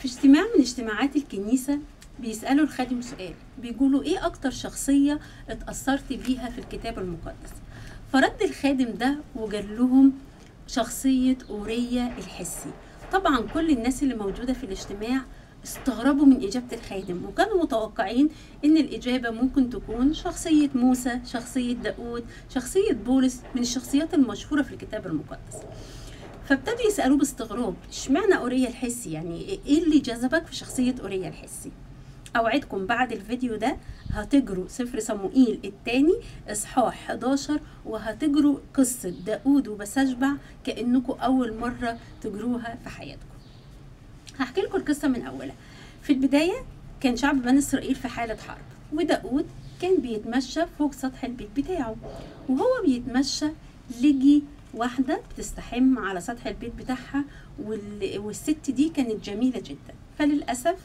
في اجتماع من اجتماعات الكنيسة بيسألوا الخادم سؤال، بيقولوا ايه اكتر شخصية اتأثرت بيها في الكتاب المقدس؟ فرد الخادم ده وقال لهم شخصية أورية الحسي. طبعا كل الناس اللي موجودة في الاجتماع استغربوا من إجابة الخادم، وكانوا متوقعين إن الإجابة ممكن تكون شخصية موسى، شخصية داود، شخصية بولس، من الشخصيات المشهورة في الكتاب المقدس. فابتدوا يسألوه باستغراب، اشمعنى أورية الحسي؟ يعني إيه اللي جذبك في شخصية أورية الحسي؟ أوعدكم بعد الفيديو ده هتجروا سفر صموئيل الثاني إصحاح 11 وهتجروا قصة داود وبسشبع كأنكم أول مرة تجروها في حياتكم. هحكي لكم القصة من أولها. في البداية كان شعب بني إسرائيل في حالة حرب، وداود كان بيتمشى فوق سطح البيت بتاعه، وهو بيتمشى لجي واحدة بتستحم على سطح البيت بتاعها، والست دي كانت جميلة جدا. فللأسف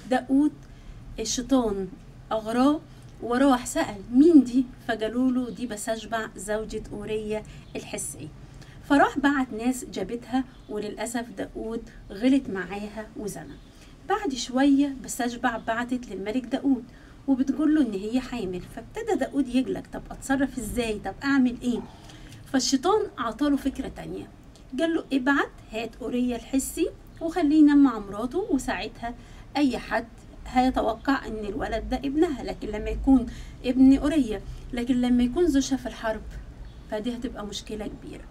داود الشيطان أغراه وراح سأل مين دي، فقالوا له دي بسشبع زوجة أورية الحسي. فراح بعت ناس جابتها، وللأسف داود غلط معاها وزنى. بعد شوية بسشبع بعتت للملك داود وبتقول له إن هي حامل. فابتدى داود يقلق، طب أتصرف إزاي؟ طب أعمل إيه؟ فالشيطان عطاله فكرة تانية، قال له ابعت هات أورية الحسي وخليه ينام مع مراته، وساعتها أي حد هيتوقع ان الولد ده ابنها، لكن لما يكون ابن أورية، لكن لما يكون زوجها في الحرب فدي هتبقى مشكلة كبيرة.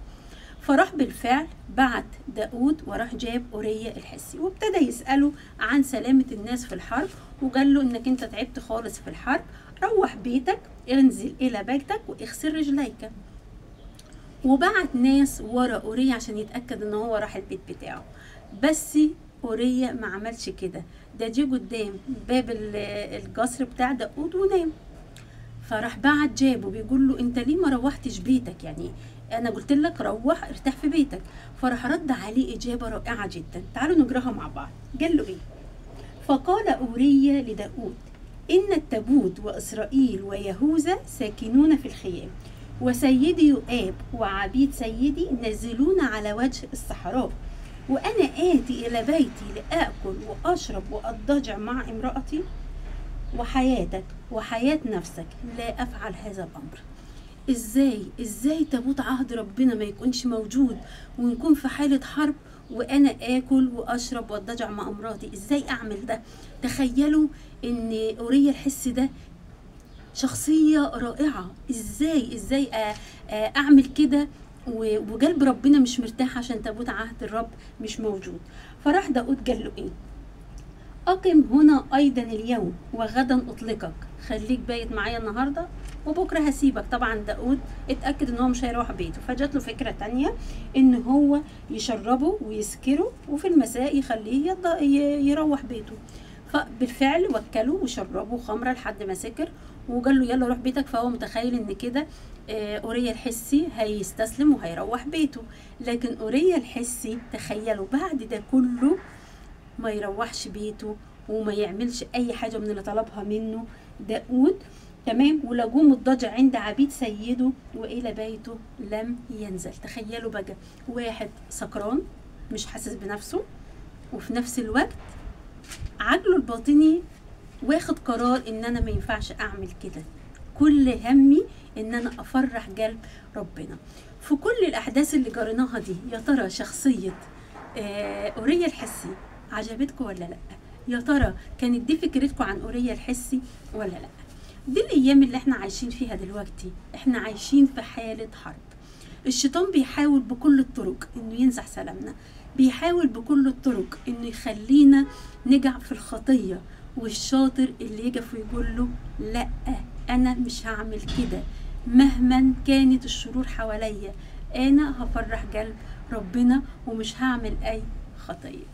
فراح بالفعل بعت داود وراح جاب أورية الحسي، وابتدى يسأله عن سلامة الناس في الحرب، وقال له انك انت تعبت خالص في الحرب، روح بيتك، انزل الى بيتك واغسل رجليك. وبعت ناس ورا أورية عشان يتأكد ان هو راح البيت بتاعه، بس أورية ما عملش كده، ده جه قدام باب القصر بتاع داود ونام. فراح بعت جابه بيقول له انت ليه ما روحتش بيتك؟ يعني انا قلت لك روح ارتاح في بيتك. فراح رد عليه اجابه رائعه جدا، تعالوا نجراها مع بعض. قال له ايه؟ فقال أورية لداود ان التابوت واسرائيل ويهوذا ساكنون في الخيام، وسيدي يؤاب وعبيد سيدي نازلون على وجه الصحراء، وأنا آتي إلى بيتي لآكل وأشرب وأضطجع مع امرأتي، وحياتك وحياة نفسك لا أفعل هذا الأمر. إزاي تابوت عهد ربنا ما يكونش موجود ونكون في حالة حرب وأنا آكل وأشرب وأضطجع مع امرأتي؟ إزاي أعمل ده؟ تخيلوا إن أورية الحس ده شخصية رائعة، إزاي أعمل كده وقلب ربنا مش مرتاح عشان تابوت عهد الرب مش موجود. فراح داود قال له ايه؟ اقم هنا ايضا اليوم وغدا اطلقك، خليك بايت معايا النهارده وبكره هسيبك. طبعا داود اتاكد ان هو مش هيروح بيته، فجات له فكره تانية ان هو يشربه ويسكره وفي المساء يخليه يروح بيته. فبالفعل وكله وشربه خمره لحد ما سكر، وقال له يلا روح بيتك. فهو متخيل ان كده أورية الحسي هيستسلم وهيروح بيته، لكن أورية الحسي تخيلوا بعد ده كله ما يروحش بيته وما يعملش اي حاجه من اللي طلبها منه داود، تمام. ولجوه مضطجع عند عبيد سيده والى بيته لم ينزل. تخيلوا بقى واحد سكران مش حاسس بنفسه، وفي نفس الوقت عقله الباطني واخد قرار ان انا ما ينفعش اعمل كده، كل همي ان انا افرح قلب ربنا. في كل الاحداث اللي جريناها دي، يا ترى شخصية أورية الحسي عجبتكم ولا لا؟ يا ترى كانت دي فكرتكم عن أورية الحسي ولا لا؟ دي الايام اللي احنا عايشين فيها دلوقتي، احنا عايشين في حالة حرب. الشيطان بيحاول بكل الطرق انه ينزع سلامنا، بيحاول بكل الطرق انه يخلينا نقع في الخطية، والشاطر اللي يقف ويقول له لا انا مش هعمل كده مهما كانت الشرور حواليا، انا هفرح قلب ربنا ومش هعمل اي خطية.